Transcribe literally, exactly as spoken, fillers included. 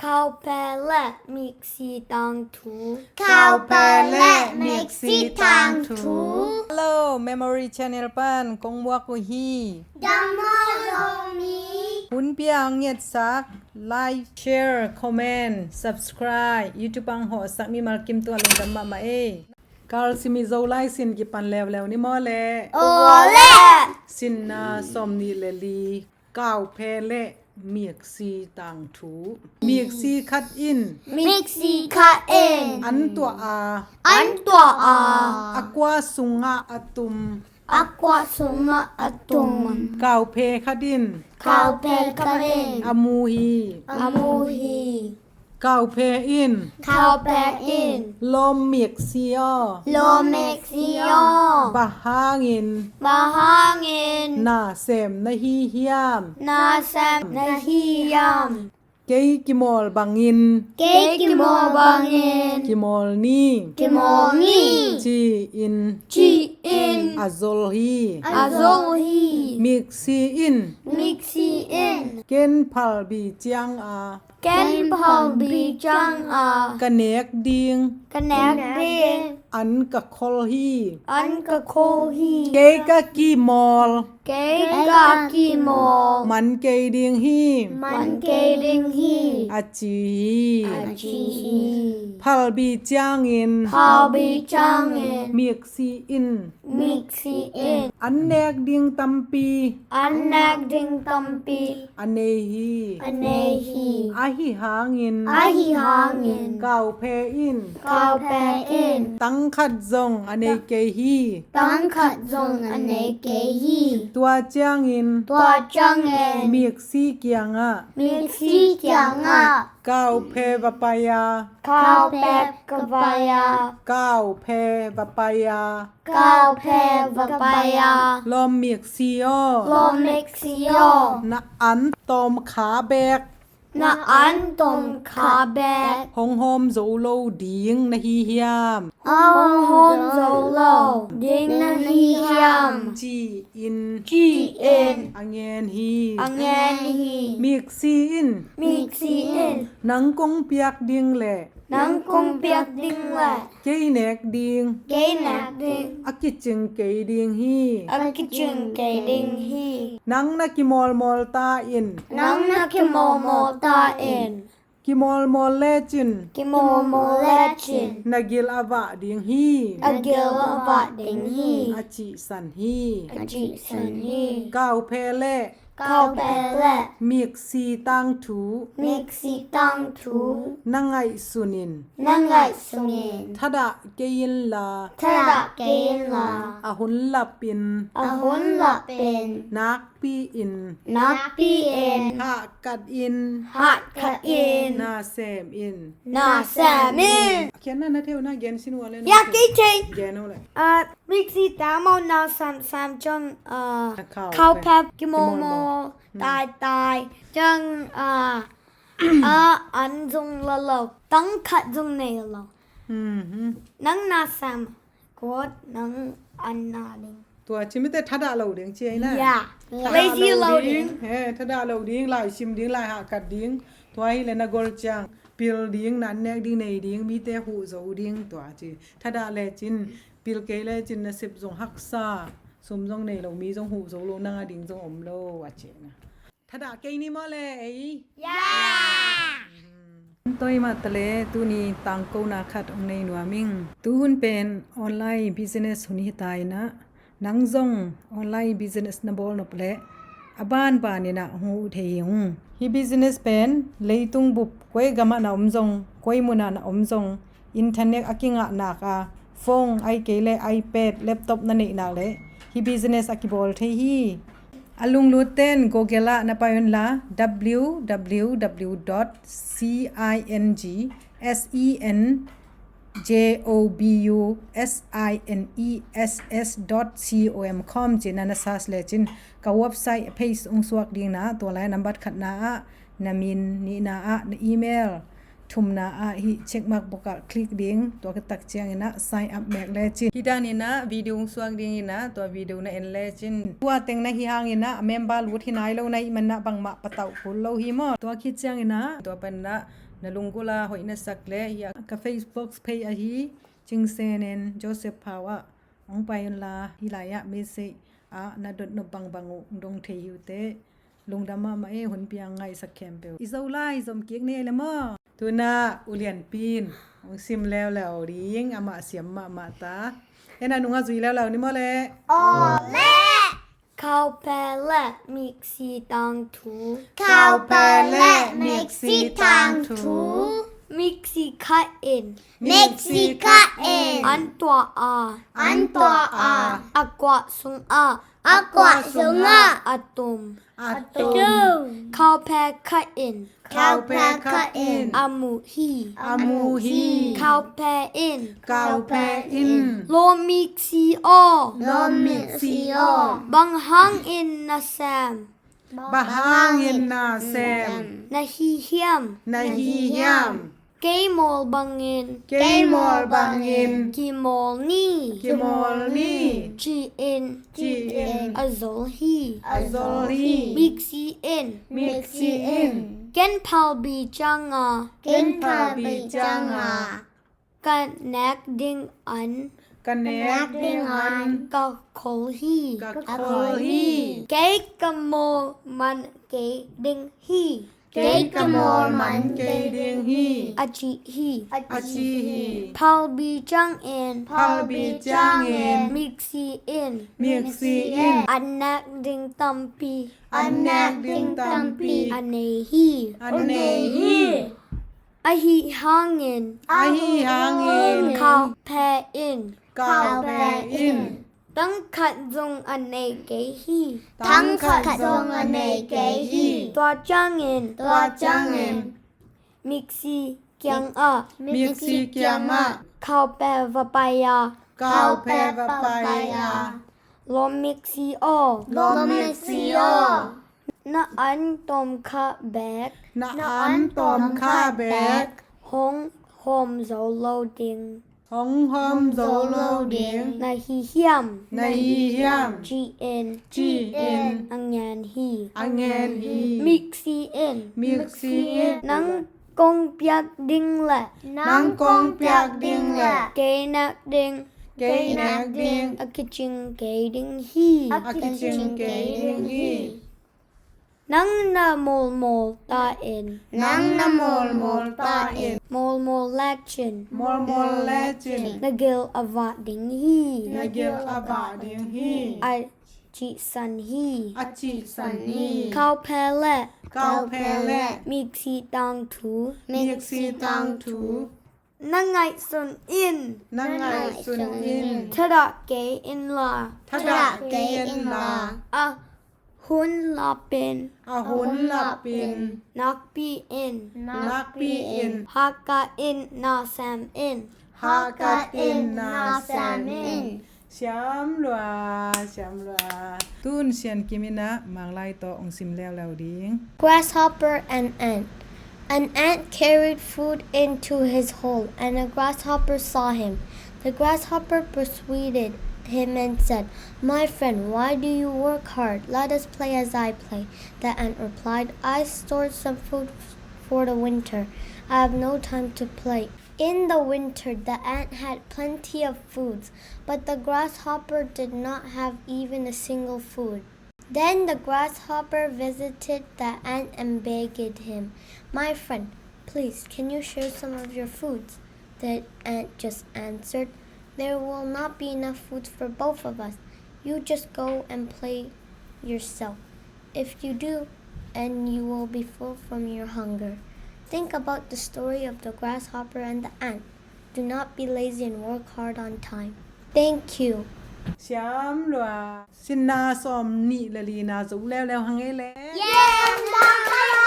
Kauphe le Miksi Tangthu. Kauphe le Miksi Tangthu. Hello, Memory Channel pan kong muak uh hi. Dam maw Zomi. Hun pia ang ngetsak, like, share, comment, subscribe, YouTube ang hawhsak mimal kim tua lungdam mahmah ei. Kal simi Zolai sin kipan leuleu ni maw le. Aw le. Sinna sawm nih le li. Kauphe le Miksi Tangthu. Miksi khat in. Miksi khat in. An tuah a. An tuah a. A kua sungah a tum. A kua sungah a tum. Kauphe khat in. Kauphe khat in. A mu hi. A mu hi. Kauphe in. Kauphe in. Lawm miksi aw. Lawm miksi aw. Bang hangin. Bang hangin. Na sem na hi hiam. Na sem na hi hiam. Kei kimawl bangin. Kei kimawl bangin. Kimawl ni. Kimawl ni. Ci-in. Ci-in. A zol hi. A zol hi. Miksi in. Miksi in. Ken phalbi ciang a. Ken phalbi ciang a. Ka nek ding. Ka nek ding. An ka khol hi. An ka khol hi. Kei ka kimawl. Kei ka kimawl. Man kei ding hi. Man kei ding hi. A ci hi. A ci hi. Phalbi ciangin. Phalbi ciangin. Miksi in. Miksi in. An nek ding tampi. An nek ding tampi. A nei hi. A nei hi. Ahi hangin. Ahi hangin. Kauphe in. Kauphe in. Tang khat zong a nei kei hi. Tang khat zong a nei kei hi. Tua ciangin. Tua ciangin. Miksi kiangah. Miksi kiangah. Kauphe va pai a. Kauphe ka pai a. Kauphe va pai a. Kauphe va pai a. Lawm miksi aw. Lawm miksi aw. Na an tawm kha beek. Na an tawm kha beek. Hong hawm zo lo ding na hi hiam. Hong hawm zo lo ding na hi hiam. Ci-in. Ci-in. A ngen hi. A ngen hi. Miksi in. Miksi in. Nang kong piak ding le. Nang kong piak ding le. Kei nek ding. Kei nek ding. A kicing kei ding hi. A kicing kei ding hi. Nang na kimawlmawl ta in. Nang na kimawlmawl ta in. Kimawlmawl lecin. Kimawlmawl lecin. Na gil a vah ding hi. A gil a vah ding hi. A cihsan hi. A cihsan hi. Kauphe le. Kauphe le. Miksi tangthu. Miksi tangthu. Na ngaihsun in. Na ngaihsun in. Thadah kei inla. Thadah kei inla. A hun lapin. A hun lapin. Nakpi in. Nakpi in. Hahkat in. Hahkat in. Na sem in. Na sem in. Khian na na theu na gen sin ua le na. Ya theu. Kei thei. Gen ua le. Ah, miksi ta mau na sam sam ciang, ah, na khau khau pep. Pep kimawlmawl. Kimawlmawl. Hmm. Tai tai. Ciang, ah, ah, an zong la lo. Tang khat zong nei lo. Hmm, hmm. Nang na sam. Kawt nang an na ding. Tua ci mite thadah lo ding ci ai na. Ya. Thadah lo ding. Lazy lo ding. He, thadah lo ding, lai sim ding, lai hahkat ding. Tua hi le na gol ciang pil ding, na an nek ding, nei ding, mite huh zo ding tua ci. Thadah lecin, pil kei lecin nasep zong haksa, sum zong nei lo, mi zong huh zo lo, nang a ding zong om lo a ci na. Thadah kei ni maw le ei? Ya. Toi mah ta le tuni tangkona khat hong nei nuam ing. Tuhun pen online business hun hi ta in ah, nang zong online business na bawl nop leh a banban in ah hong huh thei hi ung. Hih business pen leitung bup koi gamah na om zong, koi munah na om zong, internet a kingah nak a, phone ai kei le iPad, laptop na neih nak leh hih business a kibawl thei hi. A lunglut ten Google ah na pai un la, W W W dot C I N G S E N J O B U S I N E S S dot com ci-in na search lecin ka website page hong suak ding na, tua lai nambat khatna ah na min, nihna ah na email, thumna ah hih check mark bawk ah click ding, tua ka tak ciangin ah sign up mek lecin. Hih danin ah video hong suak dingin ah tua video na en lecin. Tua teng na hih hangin ah a member lut hi nai lo na hih manin ah bangmah patauh kul lo hi maw. Tua khit ciangin ah tua panin ah na lunggulh a hoih na sak leh hih ah ka Facebook page ahi Cing Sen in Joseph Phau ah hong pai un la, hih lai ah message ah na dot nop bangbang uh dong thei hi uh teh. Lungdam mahmah e, hun piang ngaihsak khempeuh. I Zolai zom kik ni ei le maw. Tu-in ah U Lian Pi in hong sim leuleu ding, amah siam mahmah ta. En a nung ah zui leuleu ni maw le. Aw le. Khaupe le miksi tangthu. Khaupe le miksi tangthu. Miksi khat in. Miksi khat in. An tuah a. An tuah a. A kuah sungah. A kuah sungah. A tum. A tum. Khaupe khat in. Khaupe khat in. A muh hi. A muh hi. Khaupe in. Khaupe in. Lawm miksi aw. Lawm miksi aw. Bang hangin na sem. Bang hangin na sem. Na hi hiam. Na hi hiam. Kei mawl bangin. Kei mawl bangin. Kimawl ni. Kimawl ni. Ci-in. Ci-in. A zol hi. A zol hi. Miksi in. Miksi in. Ken phalbi cianga. Ken phalbi cianga. Ka nek ding an. Ka nek ding an. Ka khol hi. Ka khol hi. Kei ka mawl man kei ding hi. Kei ka mawl man kei ding hi. A cih hi. A cih hi. Phalbi ciangin. Phalbi ciangin. Miksi in. Miksi in. An nek ding tampi. An nek ding tampi. A nei hi. A nei hi. Ahi hangin. Ahi hangin. Khaupe in. Khaupe in. Tang khat zong a nei kei hi. Tang khat zong a nei kei hi. Tua ciangin. Tua ciangin. Miksi kiangah. Miksi kiangah. Khaupe va pai a. Khaupe va pai a. Lawm miksi aw. Lawm miksi aw. Na an tawm kha bek. Na an tawm kha bek. Hong hawm zo lo ding. Hong hawm zo lo ding. Na hi hiam. Na hi hiam. Ci-in. Ci-in. A ngen hi. A ngen hi. Miksi in. Miksi in. Nang kong piak ding le. Nang kong piak ding le. Kei nek ding. Kei nek ding. A kicing kei ding hi. A kicing kei ding hi. Nang na mawlmawl ta in. Nang na mawlmawl ta in. Mawlmawl lecin. Mawlmawl lecin. Na gil a vah ding hi. Na gil a vah ding hi. A cihsan hi. A cihsan hi. Khaupe le. Khaupe le. Miksi tangthu. Miksi tangthu. Na ngaihsun in. Na ngaihsun in. Thadah kei in la. Thadah kei in la. A hun lapin. A hun lapin. Nakpi in. Nakpi in. Hakat in na sem in. Hakat in na sem in. Siam lua, siam lua. Tun Sian Kim in ah Manglai tawh hong sim leuleu ding. Grasshopper and ant. An ant carried food into his hole, and a grasshopper saw him. The grasshopper persuaded him and said, "My friend, why do you work hard? Let us play as I play." The ant replied, "I stored some food f-, for the winter. I have no time to play." In the winter, the ant had plenty of foods, but the grasshopper did not have even a single food. Then the grasshopper visited the ant and begged him, "My friend, please, can you share some of your foods?" The ant just answered, "There will not be enough food for both of us. You just go and play yourself. If you do, and you will be full from your hunger." Think about the story of the grasshopper and the ant. Do not be lazy and work hard on time. Thank you. Siam lua. Sinna sawm nih le lina zo leuleu hang ei le. Yes, Mama.